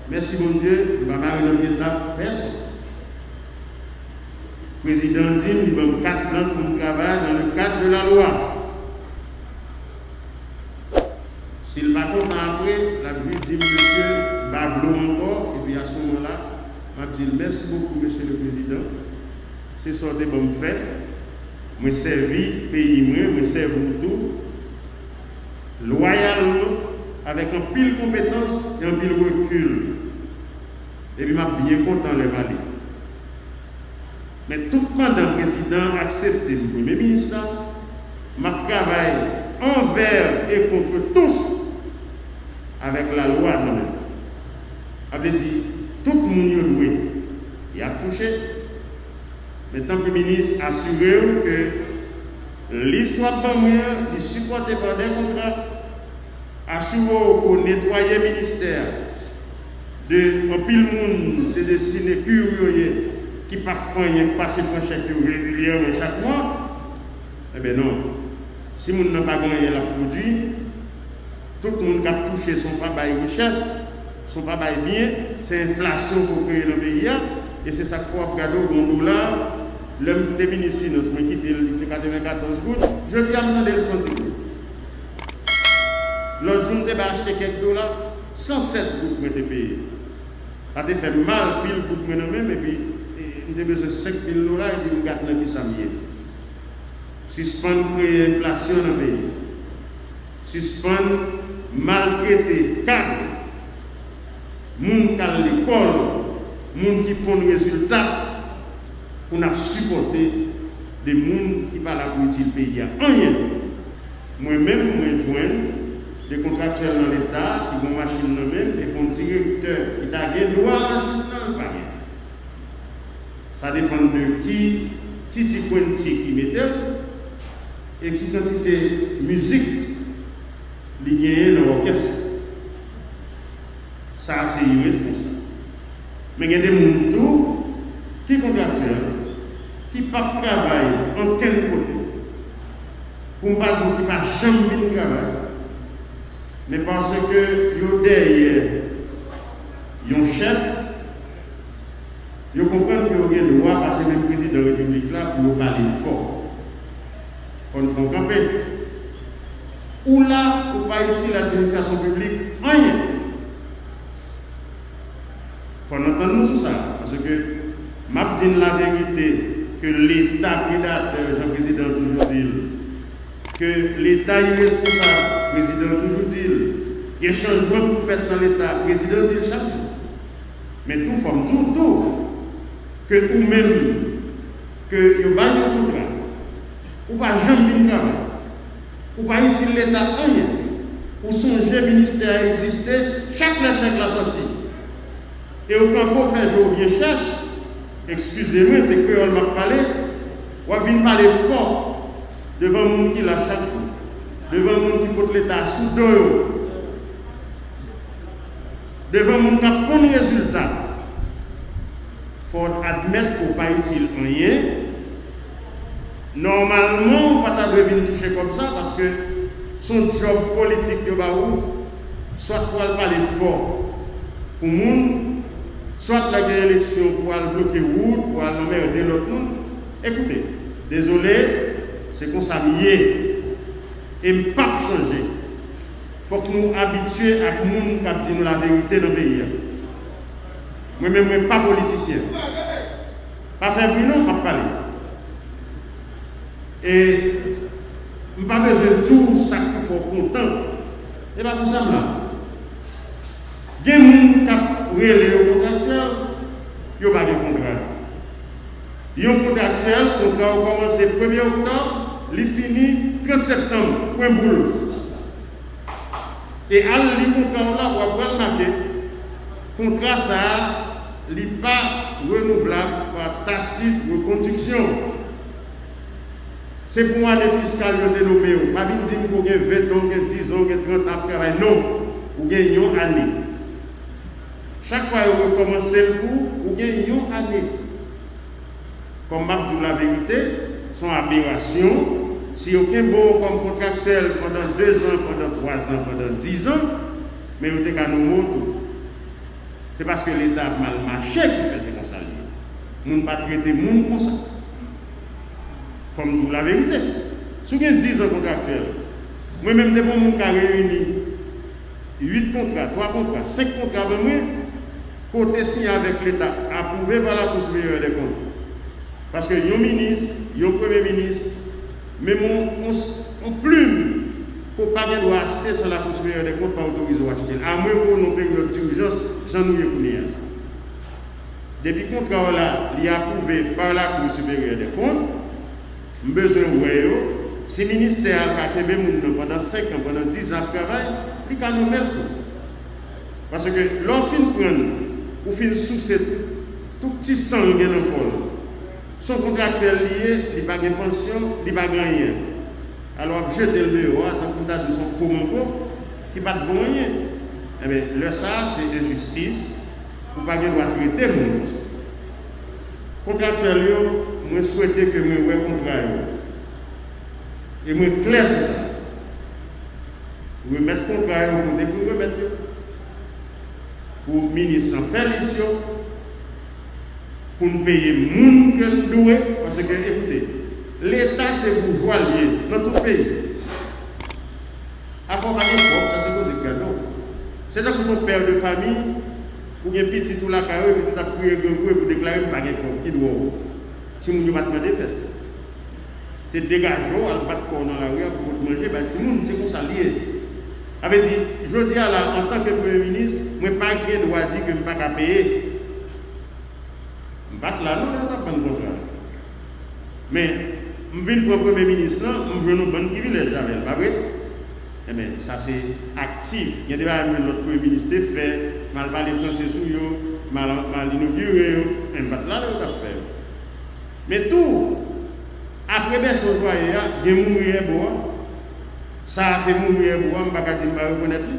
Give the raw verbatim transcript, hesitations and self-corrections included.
Mèsi Bondye, m pa mare nan pye dam pèsonn. Prezidan di m, li ban m kat blanch pou m travay dans le cadre de la loi. Si l pa kontan apre, l ap jis di m, mesye, m pa vle w ankò, epi a se moman la, m ap di l, mèsi bokou, mesye le prezidan. Se sa w te ban m fè. Mwen sèvi peyi mwen, mwen sèvi w tou, lwayalman, avèk anpil konpetans e anpil rekil. Epi m ap byen kontan lè m ale. Men tout pandan prezidan an aksepte m premye minis la, m ap travay envers et contre tous avèk lalwa nan men m. Sa vle di, tout moun yo dwe, y ap touche. Men tankou minis, asire w ke lis w ap ban mwen an, li sipòte pa de kontra. Asire w ke w netwaye ministè a de anpil moun, se de sinekir yo ye, ki p ap fè anyen, k pase pran chèk yo regilyèman chak mwa. Enben non. Si moun nan pa gen anyen l ap pwodui, tout moun k ap touche, se yon pa bay richès, se yon pa bay byen, se enflasyon pou kreye nan peyi a, e se sa k fè w ap gade w gen yon dola, lè m te minis finans, mwen kite l, li te katrevenkatòz goud, jodi a m tande l san dis goud. Lòt jou, m te bay achte kèk dola, san sèt goud mwen te peye. Sa te fè m mal, pil goud mwen nan men m, epi e, m te bezwen senk mil dola, epi m gad nan kisa m ye. Sispann kreye enflasyon nan peyi. Sispann maltrete kad, moun k al lekòl, moun ki ponn rezilta, pou n ap sipòte de moun ki pa la pou itil peyi a anyen. Mwen menm, mwen jwenn de kontraktyèl nan Leta ki gen yon machin nan men l, epi yon direktè ki ta gen dwa machin nan, l pa gen. Sa depann de ki titikwenti ki mete l e ki kantite mizik li genyen nan òkès li. Sa a se iresponsab. Men gen de moun tou ki kontraktyèl, ki p ap travay ankenn kote. Pou m pa di w ki pa janm vin travay. Men paske yo dèyè yon chèf, yo konprann ke yo gen dwa pase menm prezidan repiblik la pou yo pale fò. Fò n fè yon kanpe. Ou la, ou pa itil administrasyon piblik anyen. Fò n antann nou sou sa, paske m ap di n laverite ke Leta predatè, jan prezidan an toujou di l, ke Leta iresponsab, prezidan an toujou di l, gen chanjman pou fèt nan Leta, prezidan di l chak jou. Men tou, fò m di w tou, ke ou menm, ke yo bay yon kontra, ou pa janm vin travay, ou pa itil Leta anyen, ou sonje ministè a egziste chak lè chèk la sòti, e ou kanpe w fè je w byen chèch, eskize mwen, se kreyòl m ap pale, w ap vin pale fò devan moun ki la chak jou, devan moun ki pot Leta a sou do yo, devan moun k ap ponn rezilta. Fò w admèt ke w pa itil anyen. Nòmalman, ou pa ta dwe vin touche kòb sa, paske se yon djòb politik yo ba ou, swat pou w al pale fò pou moun, swat lè gen eleksyon pou w al bloke wout, pou w al anmède lòt moun. Ekoute, dezole, se konsa m ye, e m p ap chanje. Fòk nou abitye ak moun k ap di nou laverite nan peyi a. Mwen menm, mwen pa politisyen. Pa fè bri non, m ap pale. E m pa bezwen di w sa k pou fè w kontan. E pa pou sa m la. Gen moun k ap rele yo kontraktyèl, yo pa gen kontra. Yon kontraktyèl, kontra w kòmanse premye oktòb, li fini trant septanm, pwen boul. E al li kontra w la, w ap wè l make, kontra sa a, li pa renouvlab pa tasit rekondiksyon. Se pou yon ane fiskal yo te nonmen w. Pa vin di m ke w gen ven tan, w gen diz an, w gen trant an ap travay. Non, ou gen yon ane. Chak fwa yo rekòmanse l pou ou, ou gen yon ane. Kòm m ap di w laverite, se yon aberasyon. Si yo kenbe w kòm kontraktyèl pandan dezan, pandan twazan, pandan dizan, men yo te ka nonmen w tou. Se paske Leta ap mal mache ki fè se konsa l ye. Moun pa trete moun konsa. Fò m di w laverite. Si w gen diz an kontraktyèl, mwen menm depi yon moun ka reyini uit kontra, twa kontra, senk kontra ban mwen, kote siyen avèk Leta, apwouve pa Lakou Siperyè dè Kont. Paske yon minis, yon premye minis, menm yon, yon, yon plim ke w pa gen dwa achte san Lakou Siperyè dè Kont pa otorize w achte l, amwen ke w nan peryòd dijans, jan nou ye kounye a. Depi kontra w la, li apwouve pa Lakou Siperyè dè Kont, m bezwen wè yo. Si ministè a ka kenbe moun nan pandan senk an, pandan diz an ap travay, li ka nonmen l tou. Paske lè w fin pran l, ou fin souse tout, tout ti san l gen nan kò l. Se yon kontraktyèl li ye, li pa gen pansyon, li pa gen anyen. Alò, w ap jete l deyò a, tankou w ta di w se yon po mango ki pa t vo anyen. Enben, lè sa a, se enjistis, ou pa gen dwa trete moun konsa. Kontraktyèl yo, mwen swete ke mwen wè kontra yo. E mwen klè sou sa. Remèt kontra yo kote pou n remèt yo. Pou minis lan fè lis yo, pou n peye moun ke n dwe, paske, ekoute, Leta se boujwa l ye nan tout peyi. Afè w pa gen kòb, sa se koze k gade w. Se tankou se yon pè de famiy, ou gen pitit ou lakay ou, epi pitit ap kriye grangou, epi w deklare m pa gen kòb, ki dwa w? Timoun yo pa t mande fè sa. Se degaje w, al bat kò w nan lari a pou w pot manje bay timoun, se konsa l ye. Sa vle di, jodi a la, antanke premye minis, mwen pa gen dwa di ke m pa ka peye. M pa t la non lè yo t ap vann kontra. Men, m vin pran premye minis lan, m jwenn yon bann privilèj avè l, pa vre? Enben, sa se aktif. Gen de bagay menm lòt premye minis te fè, m al pale franse sou yo, m al, m al inogire yo, men m pa t la lè yo t ap fè yo. Men tou, apre Bèson Jwaye a, gen Mouri Èbo a. Sa a se Mouri Èbo a, m pa ka di m pa rekonèt li.